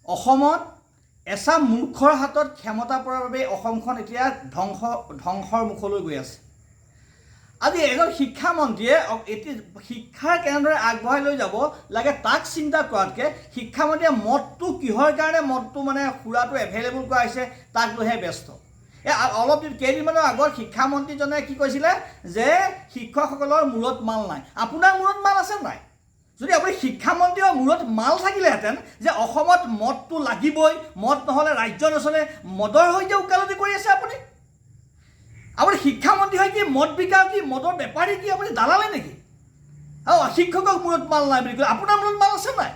অসমত এচাম মূৰ্খৰ হাতত ক্ষমতা পৰাৰ বাবে অসমখন এতিয়া ধ্বংসৰ মুখলৈ গৈ আছে। আজি এজন শিক্ষামন্ত্ৰীয়ে এতিয়া শিক্ষাৰ কেনেদৰে আগবঢ়াই লৈ যাব লাগে তাক চিন্তা কৰাতকৈ শিক্ষামন্ত্ৰীয়ে মদটো কিহৰ কাৰণে, মদটো মানে সুৰাটো এভেইলেবল কৰা হৈছে তাক লৈহে ব্যস্ত। এই অলপ দিন, কেইদিনমানৰ আগত শিক্ষামন্ত্ৰীজনে কি কৈছিলে যে শিক্ষকসকলৰ মূৰত মাল নাই। আপোনাৰ মূৰত মাল আছে নাই? যদি আপুনি শিক্ষামন্ত্ৰীৰ মূৰত মাল থাকিলেহেঁতেন যে অসমত মদটো লাগিবই, মদ নহ'লে ৰাজ্য নচলে, মদৰ হৈ যে ওকালতি কৰি আছে আপুনি, আপুনি শিক্ষামন্ত্ৰী হৈ কি মদ বিকা কি মদৰ বেপাৰী কি আপুনি দালালে নেকি? আৰু শিক্ষকক মূৰত মাল নাই বুলি কয়, আপোনাৰ মূৰত মাল আছে নাই?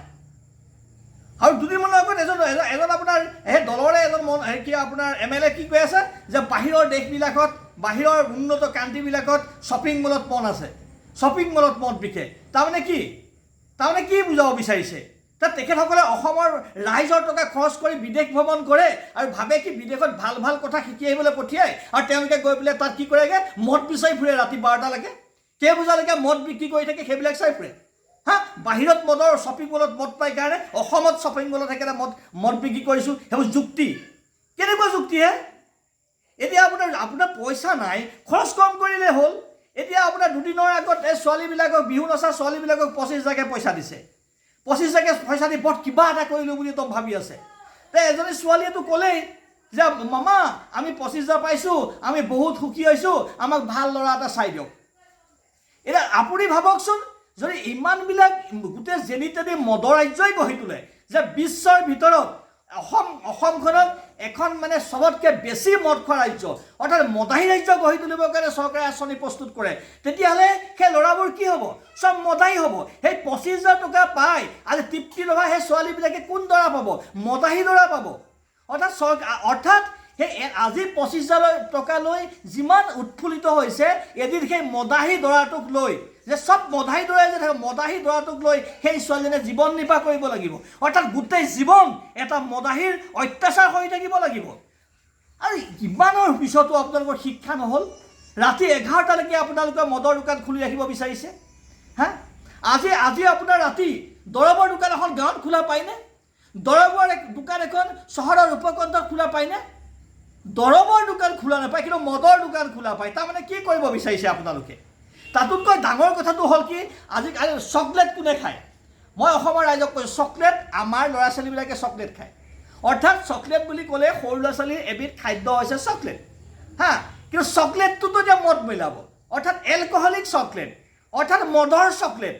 আৰু দুদিনমানৰ আগত এজন এজন এজন আপোনাৰ সেই দলৰে এজন মন কি আপোনাৰ এমএলএ কি কৈ আছে যে বাহিৰৰ দেশবিলাকত, বাহিৰৰ উন্নত কাণ্ট্ৰিবিলাকত শ্বপিং মলত মদ আছে, শ্বপিং মলত মদ বিকে। তাৰমানে কি বুজাব বিচাৰিছে? তাত তেখেতসকলে অসমৰ ৰাইজৰ টকা খৰচ কৰি বিদেশ ভ্ৰমণ কৰে আৰু ভাবে কি বিদেশত ভাল ভাল কথা শিকি আহিবলৈ পঠিয়ায়, আৰু তেওঁলোকে গৈ পেলাই তাত কি কৰেগৈ? মদ বিচাৰি ফুৰে। ৰাতি 12টালৈকে, কেই বজালৈকে মদ বিক্ৰী কৰি থাকে সেইবিলাক চাই ফুৰে। হা, বাহিৰত মদৰ শ্বপিং মলত মদ পাই কাৰণে অসমত শ্বপিং মলত সেইকাৰণে মদ বিক্ৰী কৰিছোঁ, সেইবোৰ যুক্তি কেনেকুৱা যুক্তি হে? এতিয়া আপোনাৰ আপোনাৰ পইচা নাই, খৰচ কম কৰিলে হ'ল। এতিয়া আপোনাৰ দুদিনৰ আগত এই ছোৱালীবিলাকক, বিহু নচা ছোৱালীবিলাকক 25 হাজাৰকৈ পইচা দিছে। 25 হাজাৰকৈ পইচা দি বৰ কিবা এটা কৰিলোঁ বুলি একদম ভাবি আছে। তে এজনী ছোৱালীয়েতো ক'লেই যে মামা, আমি 25 হাজাৰ পাইছোঁ, আমি বহুত সুখী হৈছোঁ, আমাক ভাল ল'ৰা এটা চাই দিয়ক। এতিয়া আপুনি ভাবকচোন, যদি ইমানবিলাক গোটেই যেনি তেনি মদৰ ৰাজ্যই গঢ়ি তোলে যে বিশ্বৰ ভিতৰত অসমখনক এখন মানে চবতকৈ বেছি মদ খোৱা ৰাজ্য, অৰ্থাৎ মদাহী ৰাজ্য গঢ়ি তুলিবৰ কাৰণে চৰকাৰে আঁচনি প্ৰস্তুত কৰে, তেতিয়াহ'লে সেই ল'ৰাবোৰ কি হ'ব? চব মদাহী হ'ব। সেই 25 হাজাৰ টকা পাই আজি তৃপ্তি লগা সেই ছোৱালীবিলাকে কোন দৰা পাব? মদাহী দৰা পাব। অৰ্থাৎ চৰকাৰ, অৰ্থাৎ সেই আজি 25 হাজাৰ টকা লৈ যিমান উৎফুল্লিত হৈছে, এদিন সেই মদাহী দৰাটোক লৈ যে চব মদাহী দৰাই যে থাকে, মদাহী দৰাটোক লৈ সেই ছোৱালীজনীয়ে জীৱন নিৰ্বাহ কৰিব লাগিব। অৰ্থাৎ গোটেই জীৱন এটা মদাহীৰ অত্যাচাৰ হৈ থাকিব লাগিব। আৰু ইমানৰ পিছতো আপোনালোকৰ শিক্ষা নহ'ল? ৰাতি 11টালৈকে আপোনালোকে মদৰ দোকান খুলি ৰাখিব বিচাৰিছে। হা, আজি আপোনাৰ ৰাতি দৰৱৰ দোকান এখন গাঁৱত খোলা পায়নে? দৰৱৰ দোকান এখন চহৰৰ উপকণ্ঠত খোলা পায়নে? দৰৱৰ দোকান খোলা নাপায়, কিন্তু মদৰ দোকান খোলা পায়। তাৰমানে কি কৰিব বিচাৰিছে আপোনালোকে? তাতোতকৈ ডাঙৰ কথাটো হ'ল কি, আজিকালি চকলেট কোনে খায়? মই অসমৰ ৰাইজক কৈছোঁ, চকলেট আমাৰ ল'ৰা ছোৱালীবিলাকে চকলেট খায়। অৰ্থাৎ চকলেট বুলি ক'লে সৰু ল'ৰা ছোৱালীৰ এবিধ খাদ্য হৈছে চকলেট। হা, কিন্তু চকলেটটোতো এতিয়া মদ মিলাব, অৰ্থাৎ এলকহলিক চকলেট, অৰ্থাৎ মদৰ চকলেট।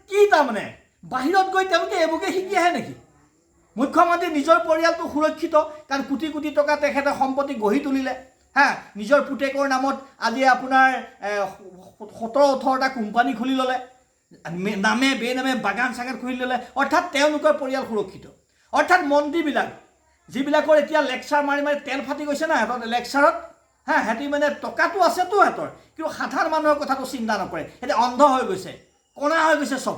কি তাৰমানে বাহিৰত গৈ তেওঁলোকে এইবোৰকে শিকি আহে নেকি? মুখ্যমন্ত্ৰী নিজৰ পৰিয়ালটো সুৰক্ষিত, কাৰণ কোটি কোটি টকা তেখেতে সম্পত্তি গঢ়ি তুলিলে। হা, নিজৰ পুতেকৰ নামত আজি আপোনাৰ 17-18টা কোম্পানী খুলি ল'লে, নামে বেনামে বাগান চাগান খুলি ল'লে। অৰ্থাৎ তেওঁলোকৰ পৰিয়াল সুৰক্ষিত। অৰ্থাৎ মন্ত্ৰীবিলাক, যিবিলাকৰ এতিয়া লেকচাৰ মাৰি মাৰি তেল ফাটি গৈছে না সিহঁতৰ লেকচাৰত, হা, সিহঁতি মানে টকাটো আছেতো সিহঁতৰ, কিন্তু সাধাৰণ মানুহৰ কথাটো চিন্তা নকৰে। সিহঁতে অন্ধ হৈ গৈছে, কণা হৈ গৈছে চব।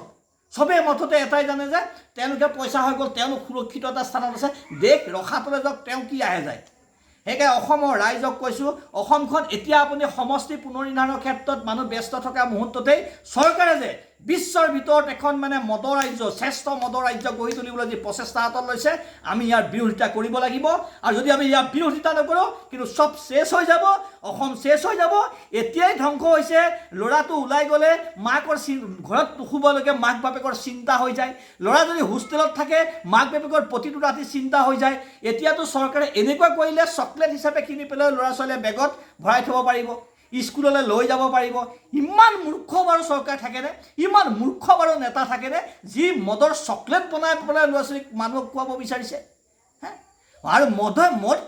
চবেই মুঠতে এটাই জানে যে তেওঁলোকে পইচা হৈ গ'ল, তেওঁলোক সুৰক্ষিত এটা স্থানত আছে, দেশ ৰসাতলে যাওক, তেওঁ কি আহে যায়? সেইকাৰণে অসমৰ ৰাইজক কৈছোঁ, অসমখন এতিয়া আপুনি সমষ্টি পুনৰ্নিৰ্ধাৰণৰ ক্ষেত্ৰত মানুহ ব্যস্ত থকা মুহূৰ্ততেই চৰকাৰে যে বিশ্বৰ ভিতৰত এখন মানে মদৰ ৰাজ্য, শ্ৰেষ্ঠ মদৰ ৰাজ্য গঢ়ি তুলিবলৈ যি প্ৰচেষ্টা হাতত লৈছে, আমি ইয়াৰ বিৰোধিতা কৰিব লাগিব। আৰু যদি আমি ইয়াৰ বিৰোধিতা নকৰোঁ, কিন্তু চব শেষ হৈ যাব, অসম শেষ হৈ যাব। এতিয়াই ধ্বংস হৈছে। ল'ৰাটো ওলাই গ'লে মাকৰ ঘৰত নুশুবলৈকে মাক বাপেকৰ চিন্তা হৈ যায়। ল'ৰা যদি হোষ্টেলত থাকে, মাক বাপেকৰ প্ৰতিটো ৰাতি চিন্তা হৈ যায়। এতিয়াতো চৰকাৰে এনেকুৱা কৰিলে, চকলেট হিচাপে কিনি পেলাই ল'ৰা ছোৱালীয়ে বেগত ভৰাই থ'ব পাৰিব, স্কুললৈ লৈ যাব পাৰিব। ইমান মূৰ্খ বাৰু চৰকাৰ থাকেনে? ইমান মূৰ্খ বাৰু নেতা থাকেনে, যি মদৰ চকলেট বনাই পেলাই ল'ৰা ছোৱালীক, মানুহক খুৱাব বিচাৰিছে? হে, আৰু মদ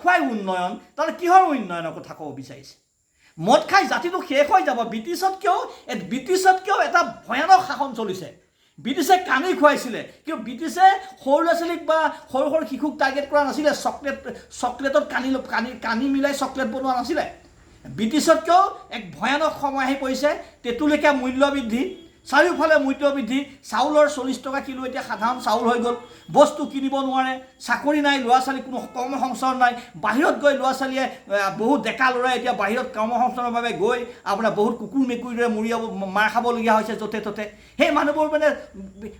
খুৱাই উন্নয়ন, তাৰমানে কিহৰ উন্নয়নৰ কথা ক'ব বিচাৰিছে? মদ খাই জাতিটো শেষ হৈ যাব। ব্ৰিটিছতকৈও এটা ভয়ানক শাসন চলিছে। ব্ৰিটিছে কানি খুৱাইছিলে, কিন্তু ব্ৰিটিছে সৰু ল'ৰা ছোৱালীক বা সৰু সৰু শিশুক টাৰ্গেট কৰা নাছিলে। চকলেটত কানি কানি কানি মিলাই চকলেট বনোৱা নাছিলে। ব্ৰিটিছতকৈও এক ভয়ানক সময় আহি পৰিছে। তেঁতুলকীয়া মূল্য বৃদ্ধি, চাৰিওফালে মূল্যবৃদ্ধি, চাউলৰ 40 টকা কিলো এতিয়া সাধাৰণ চাউল হৈ গ'ল, বস্তু কিনিব নোৱাৰে, চাকৰি নাই, ল'ৰা ছোৱালী কোনো কৰ্মসংস্থাপন নাই, বাহিৰত গৈ ল'ৰা ছোৱালীয়ে বহুত ডেকা ল'ৰাই এতিয়া বাহিৰত কৰ্মসংস্থাপনৰ বাবে গৈ আপোনাৰ বহুত কুকুৰ মেকুৰীৰ দৰে মৰিয়াব মাৰ খাবলগীয়া হৈছে য'তে ত'তে। সেই মানুহবোৰ মানে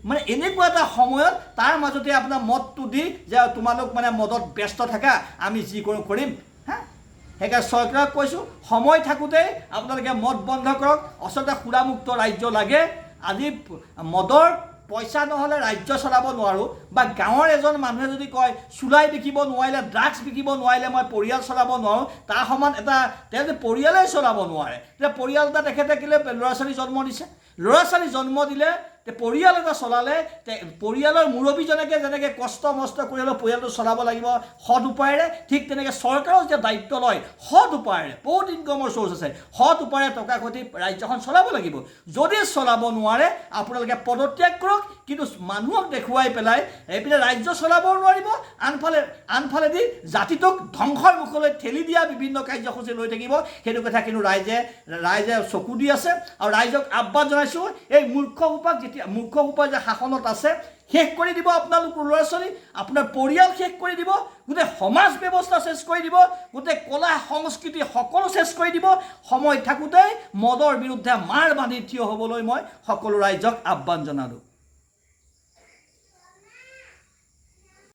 মানে এনেকুৱা এটা সময়ত তাৰ মাজতে আপোনাৰ মদটো দি যে তোমালোক মানে মদত ব্যস্ত থাকা, আমি যি কৰোঁ কৰিম। হা, সেইকাৰণে চৰকাৰক কৈছোঁ, সময় থাকোঁতেই আপোনালোকে মদ বন্ধ কৰক। আচলতে সুৰামুক্ত ৰাজ্য লাগে। আজি মদৰ পইচা নহ'লে ৰাজ্য চলাব নোৱাৰোঁ, বা গাঁৱৰ এজন মানুহে যদি কয় চুলাই বিকিব নোৱাৰিলে, ড্ৰাগছ বিকিব নোৱাৰিলে মই পৰিয়াল চলাব নোৱাৰোঁ, তাৰ সমান এটা তেওঁ যে পৰিয়ালেই চলাব নোৱাৰে, তেতিয়া পৰিয়াল এটা তেখেতে কেলৈ ল'ৰা ছোৱালী জন্ম দিছে? ল'ৰা ছোৱালী জন্ম দিলে, পৰিয়াল এটা চলালে, পৰিয়ালৰ মুৰব্বীজনকে যেনেকৈ কষ্ট মষ্ট কৰি হ'লেও পৰিয়ালটো চলাব লাগিব সৎ উপায়েৰে, ঠিক তেনেকৈ চৰকাৰেও যেতিয়া দায়িত্ব লয় সৎ উপায়েৰে, বহুত ইনকমৰ চ'ৰ্চ আছে, সৎ উপায়েৰে টকা ঘটি ৰাজ্যখন চলাব লাগিব। যদি চলাব নোৱাৰে আপোনালোকে পদত্যাগ কৰক, কিন্তু মানুহক দেখুৱাই পেলাই এইপিনে ৰাজ্য চলাবও নোৱাৰিব, আনফালেদি জাতিটোক ধ্বংসৰ মুখলৈ ঠেলি দিয়া বিভিন্ন কাৰ্যসূচী লৈ থাকিব। সেইটো কথা কিন্তু ৰাইজে চকু দি আছে। আৰু ৰাইজক আহ্বান জনাইছোঁ, এই মূৰ্খ সোপাক যেতিয়া মূৰ্খ সোপা যে শাসনত আছে শেষ কৰি দিব, আপোনালোকৰ ল'ৰা ছোৱালী, আপোনাৰ পৰিয়াল শেষ কৰি দিব, গোটেই সমাজ ব্যৱস্থা শেষ কৰি দিব, গোটেই কলা সংস্কৃতি সকলো শেষ কৰি দিব। সময় থাকোঁতেই মদৰ বিৰুদ্ধে মাৰ বান্ধি থিয় হ'বলৈ মই সকলো ৰাইজক আহ্বান জনালোঁ।